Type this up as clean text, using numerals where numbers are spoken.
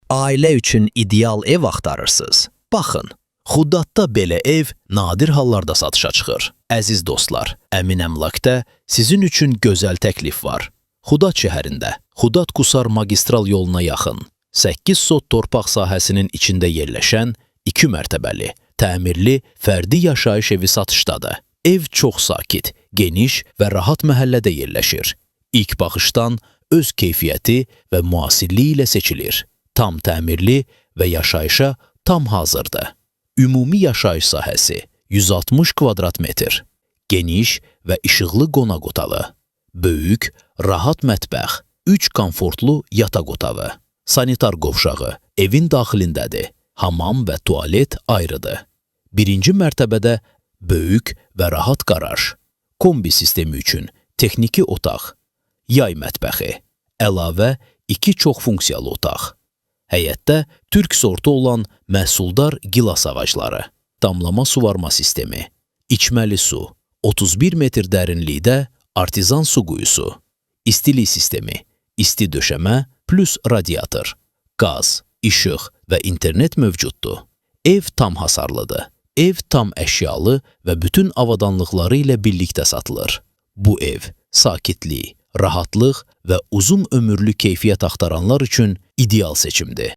Ailə üçün ideal ev axtarırsınız. Baxın, Xudadda belə ev nadir hallarda satışa çıxır. Əziz dostlar, Əmin Əmlakda sizin üçün gözəl təklif var. Xudad şəhərində, Xudad Qusar magistral yoluna yaxın, 8 sot torpaq sahəsinin içində yerləşən 2 mərtəbəli, təmirli fərdi yaşayış evi satışdadır. Ev çox sakit, geniş və rahat məhəllədə yerləşir. İlk baxışdan öz keyfiyyəti və müasirliyi ilə seçilir. Tam təmirli və yaşayışa tam hazırdır. Ümumi yaşayış sahəsi 160 kvadrat metr. Geniş və işıqlı qonaq otağı. Böyük, rahat mətbəx, 3 komfortlu yataq otağı. Sanitar qovşağı evin daxilindədir. Hamam və tualet ayrıdır. Birinci mərtəbədə böyük və rahat qaraj. Kombi sistemi üçün texniki otaq, yay mətbəxi, əlavə 2 çox funksiyalı otaq. Həyətdə türk sortu olan məhsuldar gilas ağacları, damlama suvarma sistemi, içməli su, 31 metr dərinlikdə artizan su quyusu, istilik sistemi, isti döşəmə plus radiator, qaz, işıq və internet mövcuddur. Ev tam hasarlıdır. Ev tam əşyalı və bütün avadanlıqları ilə birlikdə satılır. Bu ev sakitlik, rahatlıq və uzun ömürlü keyfiyyət axtaranlar üçün ideal seçimdir.